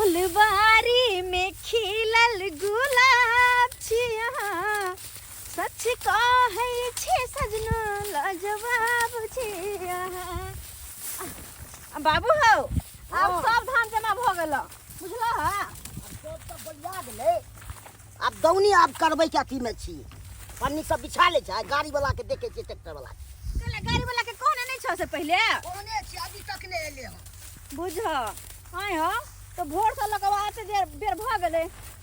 फुलबारी में खिलल गुलाब छी अहाँ सच कहै छी सजना लाजवाब छी अहाँ आ, बाबू हौ आब सब धान जमा भऽ गेल बुझलह सब तऽ बलिया गेलै आब दौनी आब करबै के अथी में छी पन्नी सब बिछा लै छै गाड़ी वाला के देखे छियै ट्रैक्टर वाला के कहले गाड़ी वाला के कहने नहीं छौ से पहिले कोने छी अभी तक नहि एलै हन बुझ आय हो तो भोर से लऽ कऽ आते देर बेर भऽ गेलै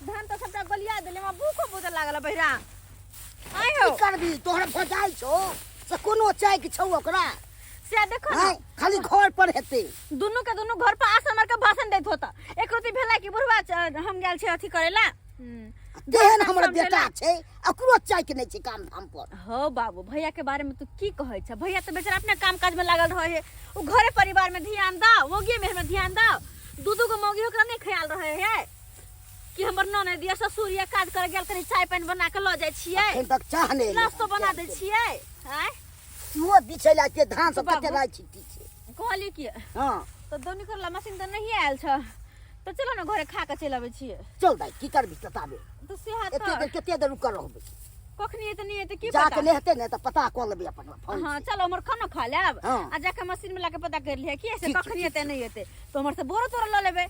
धान तऽ सबटा गलिया देलै हमरा भूखो बहुत लागल बहिरा आय हो की करबी तोहर भजाइ छौ से कोनो चाइक छौ ओकरा से देखो ना आँय, खाली घर पर हेतै दुनू के दुनू घर पर आसन मार के भाषण दैत होता एक रोटी भेला कि बुढ़वा हम गेल छी अथी करेला तेहन हमर बेटा छै ओकरो चाइक नहि छै काम धाम पर हो बाबू भैया के बारे में तू की कहै छ भैया तो बेचारा अपने काम काज में लागल रहे है उ घरे परिवार में ध्यान दो मोगी में में ध्यान दो दू दू गो मौगी ओकरा नहीं ख्याल रहे है कि हमर ननद या ससुर या काज करे गेल कनी चाय पानि बना के लऽ जाइ छियै एखन तक चाह नहि एलै। नाश्तो बना दै छियै आँय सेहो बिछै लए के धान सब बाबू। कते राइ छिट्टी छै कहलियै कि हँ तऽ दौनी करला मशीन तऽ नहिए आयल छ तऽ चलो ने घरे खा के चलि अबै छियै चल दाइ की करबी बताबे तऽ सेहा एते तऽ देर कते देर रुकल रहबै कखनी एतै नहि एतै की जा पता के नहि हेतै ने तऽ पता कऽ लेबै अपन फोन हाँ से। चलो हमर खाना खा लेब हाँ। आ जाके मशीन में लाके पता कर लिहे कि ऐसे ठीक छै, कखनी ठीक एतै नहि एतै तो हमर से बोरो तोरो लऽ लेबै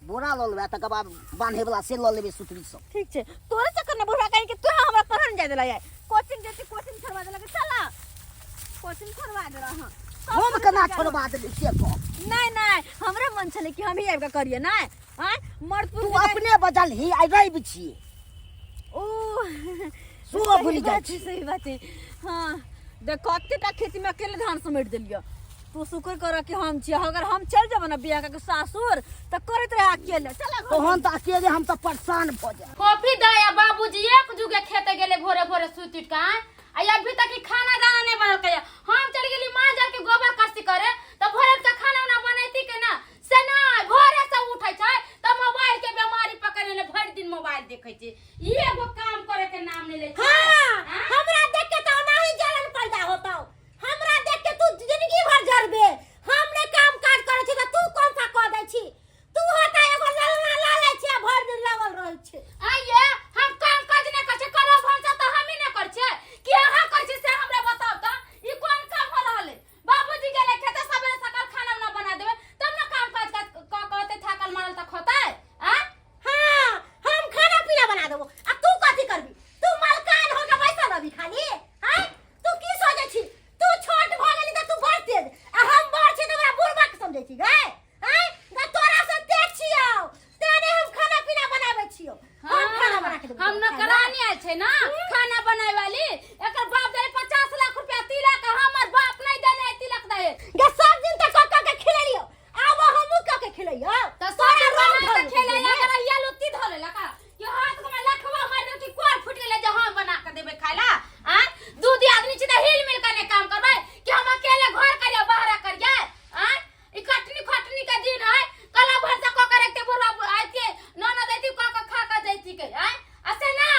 बोरा लऽ लेबै तकर बाद बान्हे वाला से लऽ लेबै सुतरी सब ठीक छै तोरे चक्कर में बुढ़वा कहीं के तू हमरा पढ़न जाय देला यार कोचिंग जेती कोचिंग छोड़वा देला के चला कोचिंग छोड़वा देला हां हम केना छोड़वा देबै से कह नहीं नहीं हमरे मन छले कि हम ही आबि के करिए नहीं आँय मर्द तू पुरुष अपने बजल ही आइ रवि छियै ओ सुबह सही भूलि जाइ बात छै, सही बात है हाँ देख कतेटा खेती में अकेले धान समेट देलियो तू शुक्र कर कि हम छियै अगर हम चल जेबो ना बियाह के सासुर तऽ करैत रहे अकेले चल घर तहन तऽ अकेले हम तऽ परेशान भऽ जायब कॉफी दया बाबूजी एक जुगे खेते गेले भोरे भोरे सुति उठि के आँय? आ अभी तक ई खाना दाना नहीं बनल हम चल गेली माँ जाके गोबर कसी करे तऽ भोरे के खाना उना बनैती के ना से नहीं भोरे से उठै छै तऽ मोबाइल के बीमारी पकड़ लेने भरि दिन मोबाइल देखै छै ई एगो काम करे के नाम नहीं लै छै हाँ, आँय? हमरा देख के तो नहीं जलन पैदा होता हमरा देख के तू जिंदगी भर जरबे हम ने काम काज करे छी त तू कौन सा कह दै छी तू होता एगो ललना ला लै छी आ भरि दिन लागल रहै छी आइये हम काम काज नहि करै छियै करब भनसा तऽ हमही नहि करै छियै कि अहाँ करै छियै से हमरा बताउ तऽ ई कोन काम हो रहल है बाबूजी गेलै खेते सबेरे सकाल खाना उना बना देबै तब ने काम काज कऽ कहतै थाकल मारल तऽ खतै आँय हाँ हम खाना पीना बना देबो आ तू कथी करबी तू मलकान हो के बैसल रहबी खाली हैं तू की सोचै छी तू छोट भऽ गेली तऽ तू बड़ तेज आ हम बड़ छी तऽ हमरा बुढ़बा के समझै छी गै हैं ग तोरा से तेज छियौ तेने हम खाना पीना बनाबै छियौ हम खाना बना के देबो हम नौकरानी आयल छै ना खाना बनाए वाली एकर बाप दे 50 लाख रुपया तिलक हमर बाप नहीं देने है तिलक दहे गे सब दिन तक कऽ कऽ के खिलेलियौ आब हमहूँ कऽ के खिलैयौ त तोरा सब रोग बना के धरलकौ खेले ने। अगर हिया लुत्ती धरे लका कि हाथ में लखवा मार दे कि कोर फूट गेले जे हम बना के देबे खाइला आ दू दी आदमी छी त हिल मिल के ने काम करबै कि हम अकेले घर करिया बाहर करिया आ ई कटनी खटनी के दिन है कला भरसा क के रखते बुढ़वा आइते ननद आइती क के खा के जैती के आ आ से ना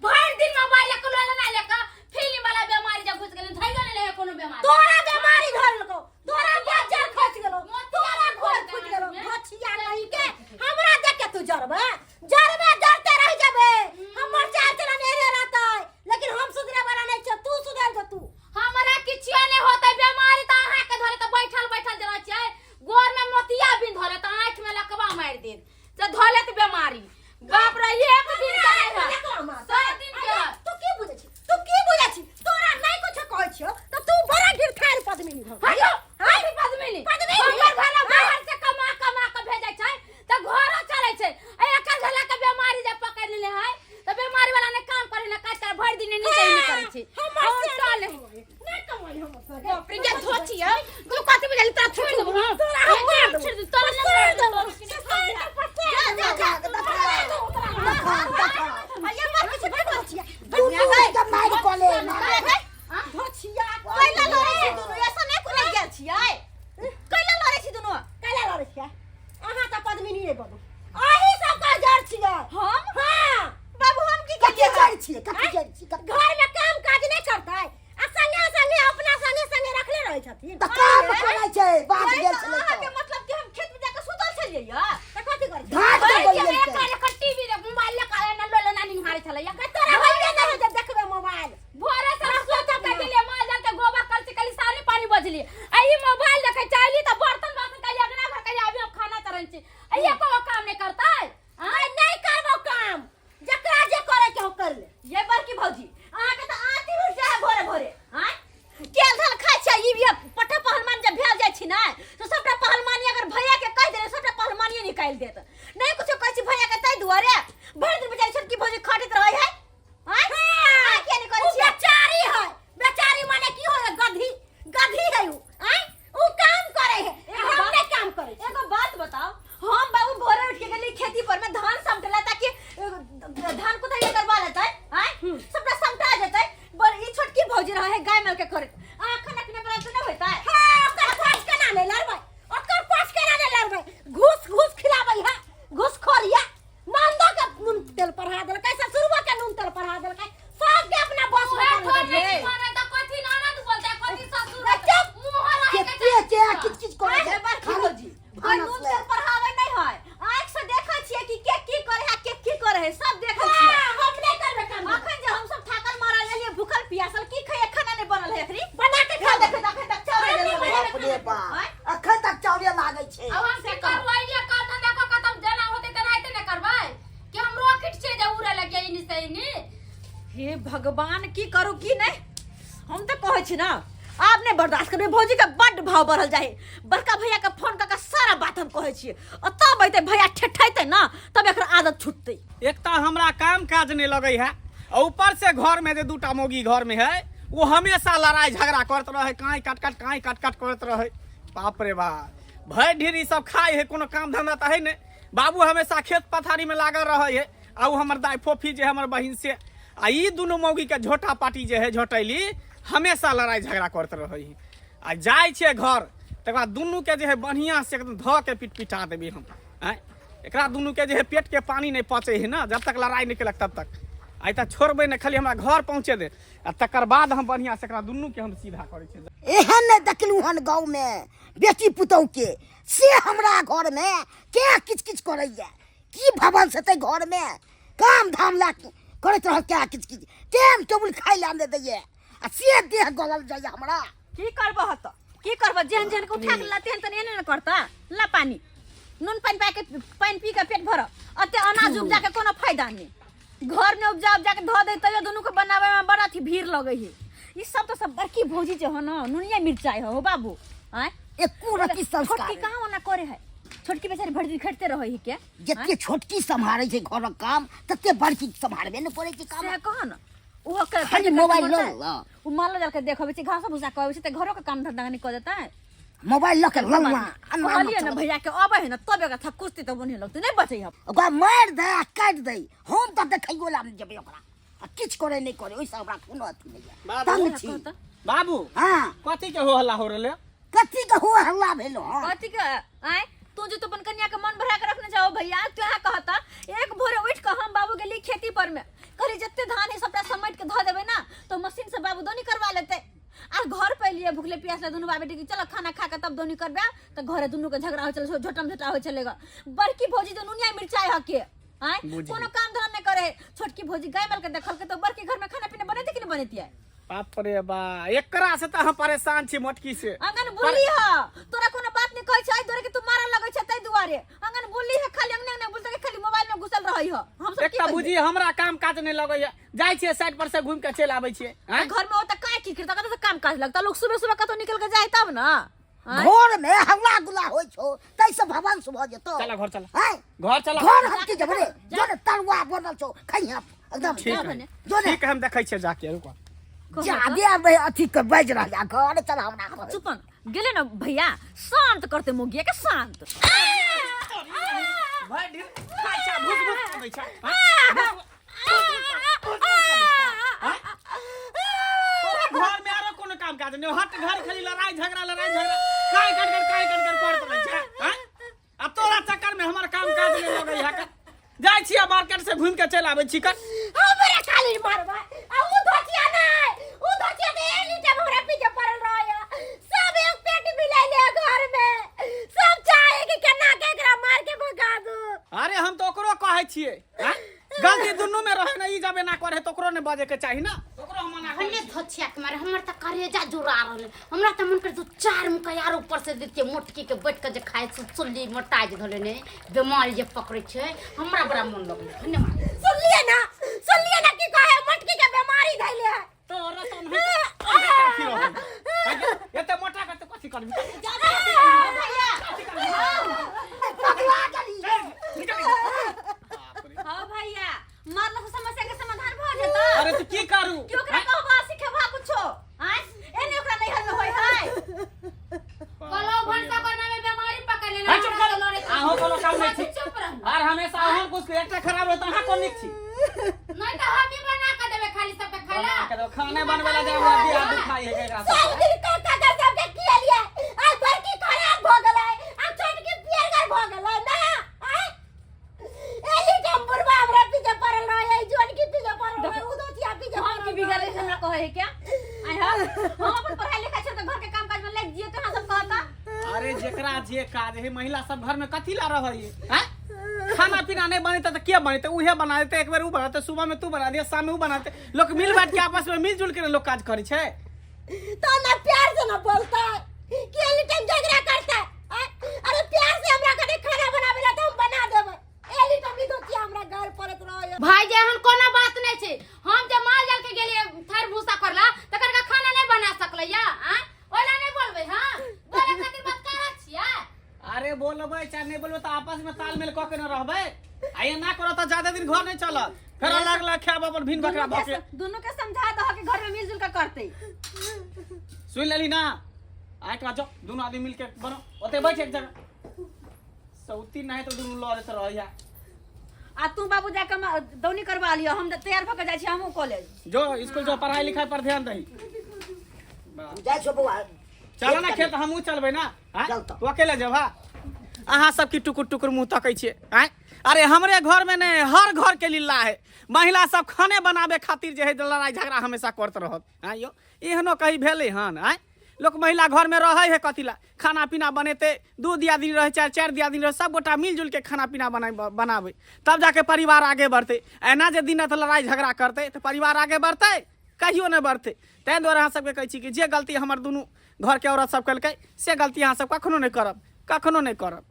भरि दिन मोबाइल के लऽ ना लेके फिल्म वाला बीमारी जब घुस गेलै धैलो नहीं रहे कोनो बीमारी तोरा बीमारी धरलकौ तोरा बज्जर खसि गेलौ तोरा घोर फुटि गेलौ घछिया नहीं के हमरा देख के तू जरबे जरबे जरते रह जेबे हमर चाल चलन एहने रहतै लेकिन हम सुधरे वाला नहीं छियौ तू सुधर जो तू हमरा किछियो नहीं होतै बीमारी तऽ अहाँ के धरे तऽ बैठल बैठल जे रहै छियै गोर में मोतिया बिन धरे तऽ आँखि में लकवा मारि देत से धले तऽ बीमारी बाप रे एक दिन के नहीं है सब दिन के है। तू की बुझै छी तू की बुझै छी तोरा नहीं कुछ कहै छियौ तऽ तू बड़ा गिरथार पद्मिनी भऽ गेली। हटो हटो पद्मिनी पद्मिनी? हमर घरला बाहर से कमा कमा के भेजै छै तऽ घरो चलै छै आ एकर घरला के बीमारी जब पकड़ लेले है तऽ बीमारी वाला ने काम करे ने काज करे भरि दिन नीचे नहीं करै छै हमर हम से चल नहीं कमाई हमर से बाप रे ये धोती है तू कथी बुझली तोरा छोड़ देबो हम तोरा हम मार देबो। छोड़ देबो तोरा पसार देबो। जा जा जा देखा देखा आ ये मर किछु नहि कहै छियै दुनू के मारि कऽ ले धोछिया कैला लड़ै छी दुनू ऐसा नहि कोनो गेल छियै कैला लड़ै छी दुनू कैला लड़ै छियै अहाँ तऽ पद्मिनी नहि बनू अही सबके जड़ छियै हम हाँ बाबू हम की कथी केलियै जड़ छियै कथी जड़ छियै कथी- घर में काम काज नहीं करतै आ संगे संगे अपना संगे संगे रखले रहै छथिन तऽ काम करै छै बाप गेल छलै अहाँके तऽ मतलब कि हम खेत में जाके सुतल छलियै या तऽ कथी करै घाट के एको गो काम नहीं करतै? आय नहीं करबो काम, जकरा जे करे के हो कर ले। ये बड़की भौजी अहाँके तऽ आँती उठि जाइ है भोरे भोरे। आँय केल धान खाइ छै ई भी पट्टा पहलवान जब भेल जाइ छी ने तऽ सबटा पहलवानी अगर भैया के कहि देले सबटा पहलवानिये निकालि देत। नहीं कुछो कहै छी भैया के ताहि दुआरे भरि दिन बेचारी छोटकी भौजी खटैत रहै है। आँय अहाँ किया नहि करै उ छियै? बेचारी है, बेचारी माने की हो, गधी गधी है उ। आय उ काम करे है, एगो हम बात- नहीं काम करे छी। एगो बात बताओ, हम बाबू भोरे उठ के गेली खेती पर में धान समटला ताकि धान कुदाई करवा लेतै। आय सबटा समटा जेतै, पर ई छोटकी भौजी रहे है गाय माल के करे। आ खाना पीना बना तो नहीं होतै। हाँ, ओकर पास केना नहीं लड़बै, ओकर पास केना नहीं लड़बै, घूस घूस खिलाबै है, घूसखोरिया। नंदो के नून तेल पढ़ा देलकै, ससुरबो के नून तेल पढ़ा देलकै, सबके अपना बस में उहे कर घर लेलकै। में की बने त कथी ननद बोलतै कथी ससुर बच्चा, मुँह रहे के केते के किच किच करे ए छै। बड़की भौजी कोई भानस नून ले। तेल पढ़ावे नहीं है, आँख से देखै छियै कि के की करे है के की करे है, सब देखै छियै। हाँ, हम नहीं करबै काम। अखन जे हम सब थाकल मारल एलियै भूखल पियासल की खैयै, खाना नहीं बनल है अखनी बना के खा खा देखे अखन तक चावल हम नहीं देलकै। बनेबै। बाप रे बाप, अखन तक चावले लागै छै। अब हम से करबै ये काम धंधा क के तब जेना होतै तेनाहिते ने करबै कि हम रॉकेट छै जे उड़े लगे इनी से इनी। हे भगवान की करू की नहीं, हम तो कहै छी ना आब नहीं बर्दाश्त करबै। भौजी के बड्ड भाव बढ़ल जाए, बड़का भैया के फोन कऽ के सारा बात हम कहै छियै, आ तब अयतै भैया ठेठैतै ना तब एकर आदत छुटतै। एक तऽ हमरा काम काज नहीं लगै है, आ ऊपर से घर में जे दूटा मौगी घर में है वो हमेशा लड़ाई झगड़ा करत रहे, काई काट काट काई काट काट करत रहे। बाप रे बाप, भरि ढेर ई सब खाइ है, कोनो काम धंधा तऽ है नहीं। बाबू हमेशा खेत पथारी में लागल रहे है, आ उ हमर दाइ फोफी जे हमर बहिन से, आ ई दुनू मौगी के झोटा पाटी जे है झोटैली हमेशा लड़ाई झगड़ा करत रहे है। आ जाइ छियै घर तकर बाद दुनू के जे है बढ़िया से एकदम धऽ के पिट पिटा देबै हम। आँय एकरा दुनू के जे है पेट के पानी नहीं पचै है ना जब तक लड़ाई नहीं केलक तब तक। आइ तक छोड़बै नहीं, खाली हमरा घर पहुँचे दे आ तकर बाद हम बढ़िया से एकरा दुनू के हम सीधा करै छियै। एहन नहि देखलहुँ हन गाँव में बेटी पुतहु के, से हमरा घर में के किच किच करैया, की भवन से घर में काम धाम ला करैत रहत, क्या किच किच टाइम टेबुल खाइ ला नहि दैया, आ से देह गलल जाइया हमरा। की करबह तऽ की करबह, जेहन जेहन के उठा के ला तेहन तेहन एने ने करता। ला पानी नून पानि पा के पानि पी के पेट भर, अते अनाज उपजा के कोनो फायदा नहीं, घर में उपजा उपजा के धऽ दे तैयो दुनू के बनावे में बड़ा अथी भीड़ लगै है। ई सब तो सब बड़की भौजी जे हो न नुनिया मिरचाई हो बाबू। आँय एको रत्ती संस्कार छोटकी कहाँ ओना करे है, छोटकी बेचारी भरि दिन खटते रहै है के। जते छोटकी सम्हारै छै घरक काम तते बड़की सम्हारबे ने करै छै काम। से कह न ओहो के खाली मोबाइल लऽ ल। उ मालो जाल के देखबै छै, घास भूसा कहबै छै, तऽ घरो के काम धंधा नहीं कऽ देतै। मोबाइल लऽ के लल्ला अन्ना कहलियै ने भैया के अबै है ने तब एकरा थकुस्ती तऽ बन्हे लगतै, नहीं बचै हम। ओकरा मारि दे आ काटि दे, हम तऽ देखैयो ला नहि जेबै ओकरा, आ किछु करे नहि करे ओहिसँ हमरा कोनो अथी नहि यऽ। बाबू। तंग छी। बाबू हाँ। कथी के हो हल्ला हो रहलै? कथी के हो हल्ला भेल हँ? कथी के? आँय तू जो तो अपन कन्या के मन भरा के रखने जाओ भैया, तू यहाँ कहता एक भोरे उठ के हम बाबू गेली खेती पर में, कहली जते धान है सबटा समेट के धऽ देबै ना तो मशीन से बाबू दौनी करवा लेतै। आ घर पे लिए भूखले प्यासले दुनू बाप बेटी के चलो खाना खा के तब दौनी करबे, तो घरे दुनू के झगड़ा हो चले, झोटम झोटा हो चलेगा। बड़की भौजी जो नुनिया मिर्चाई हके आँय बुझ कोनो काम धाम नहीं करे, छोटकी भौजी गाय माल के देखल के तो बड़की घर में खाना पीना बनेते कि नहीं बनेती है? बाप रे बा, एकरा से तऽ हम परेशान छी मोटकी से। अंगन बुली ह तोरा कोनो बात नहीं कहै छै, एहि दुआरे कि तू मारल लगै छै ताहि दुआरे। अंगन बुली ह खाली अंगने अंगने बुलते के खाली मोबाइल में घुसल रहै ह। हम सब की एकटा कहियै? बुझी हमरा काम काज नहीं लगैया, जाइ छियै साइड पर से घुमि के चलि आबै छियै। आँय? घर में ओतऽ काय की करता, कतऽ से काम काज लगता, लोग सुबह सुबह कतौ निकल के जाए तब ना। आँय? घर में हल्ला गुल्ला होइ छौ ताहिसँ भवन भऽ जेतौ। चल घर चल। आँय? घर चल। घर हम की जेबै रे, जो ने तरुआ बनल छौ खइहे एकदम। ठीक है। बने। जो ने ठीक है, हम देखै छियै जाके, रुको। जादे आबै अथी के बाजि रहल आ घर चल हमरा घर। चुपन गेले ना भैया, शांत करते मुगिया के शांत। भाई ढेर खाइ छै, भूस भूस कऽ दै छै। आँय? आँय? तोरा घर में आरो कोनो काम काज नहीं, हट घर खाली लड़ाई झगड़ा लड़ाई झगड़ा काय कर कर काय कर कर करत रहै छै। आँय? आ तोरा चक्कर में हमर काम काज नहीं लगै है। जाइ छियै मार्केट से घुमि के चलि आबै छी कर। हमरा खाली मारबा आ उ धोतिया नै, उ धोतिया त एक लीटर हमरा पीछे पड़ल रहै, सब एक पेट मिलैले घर में, सब चाहे कि केना के एकरा मार के भगा दू। अरे हम तो ओकरो कहै छियै, आँय? गलती दुनू में रहे ना, ई जब एना करे तो ओकरो ने बजे के चाही ना, ओकरो बार हम मना करै हने छी। धोछिया के मारे हमर त करेजा जुड़ा रहल हमरा त मन कर दू चार मुका यार ऊपर से देतिए मोटकी के बैठ के जे खाए सुल्ली मोटा जे धले ने बीमारी जे पकड़े छै हमरा बड़ा मन लगलै हने मारे सुनलिए ना, सुनलिए ना की कहे मटकी के बीमारी धैले है। तोरा तो नहीं काफी रहै एते मोटा के तो कथी करबी पगला गेली। निकल बाप रे। हाँ भैया मारला से समस्या के समाधान भ जेतौ। अरे तू की करू कि ओकरा कहबा सिखेबा कुछो आय एने ओकरा नैहर में होय है। कहलो भनसा करना में बीमारी पकड़ लेना। हाँ, चुप कर। अहूँ कोनो काम नहीं छी। चुप रहू। आर हमेशा अहूँ कुछ एकटा खराब रहत अहाँ कोन नीक छी। नहीं तो हम ही बना के देबे खाली सबके खाला। बना के दो, खाने बनबै ला देब हमरा बियाह दुखाइ है एकरा सब। सब दिन काका के सबके किए लिए आइ बड़की खराब भ गेलै आ छोटकी पियरगर भ गेलै ना। आइ एही टाइम बुढ़वा हमरा पीछे पड़ल रहे, जोनकी पीछे पड़ल रहे, उदोतिया पीछे हम पड़ल की बिगड़ले हमरा कहै है क्या? आय हम अपन पढ़ाई लिखाई छोड़ के घर के काम काज में लग जियो तो हम सब कहता। अरे जेकरा जे काज है महिला सब घर में कथी ला रहै है हैं? खाना पीना नहीं बनेते तो के बनेते? उहे बना देते, एक बेर उ बनाते, सुबह में तू बना दिया, शाम में उ बनाते। लोग मिल बांट के आपस में मिलजुल के लोग काज करे छै। तो ना प्यार से ना बोलता कि एनी टाइम झगड़ा करता है। अरे प्यार से हमरा कने खाना बनावे ला तो हम बना देबै। एनी टाइम ई दोतिया हमरा घर पड़त रहे। भाई जे एहन कोनो बात नहीं छै। हम जे माल जाल के गेलिए थर भूसा करला तकर का खाना नहीं बना सकलै या आ ओला नहीं बोलबै। हां बोले खातिर बात करा छियै। अरे बोलबै चाहे नहीं बोलबै तो आपस में तालमेल क के न रहबै। आ ये ना करत त ज्यादा दिन घर नहीं चलत, फेर अलग अलग खायब अपन भिन बकरा दुनू भऽ के। दुनू के समझा दह कि घर में मिलजुल के करतै। सुन लेली ना? आइ का जाओ दुनू आदमी मिल के बनो ओते बैठ एक जगह सौती नहीं तो दुनू लड़त रहैया। आ तू बाबू जाके दौनी करवा लियो, हम तैयार भऽ के जाइ छी हमहूँ कॉलेज। जो स्कूल जो पढ़ाई लिखाई पर ध्यान दही। जाइ छौ बौआ। चलो ना खेत हमहूँ चलबै ना। आँय? चल तऽ। तू अकेले जेबहा? अहाँ सब की टुकुर टुकुर मुँह तकै छियै आँय? अरे हमरे घर में नहीं हर घर के लीला है, महिला सब खाने बनाबे खातिर जे है लड़ाई झगड़ा हमेशा करत रहत। आँय यौ एहनो कहीं भेलै हन? आँय लोक महिला घर में रहै है कथी ला? खाना पीना बनेते, दू दियादिनी रहै चाहे चारि दियादिनी रहै, सब गोटा मिलजुल के खाना पीना बनाबै तब जाके परिवार आगे बढ़तै। एना जे दिन राति लड़ाई झगड़ा करतै तऽ परिवार आगे बढ़तै? कहियो नहि बढ़तै। ताहि दुआरे अहाँ सबके कहै छी कि जे गलती हमर दुनू घरके औरत सब केलकै से गलती अहाँ सब कखनो नहि करब, कखनो नहि करब।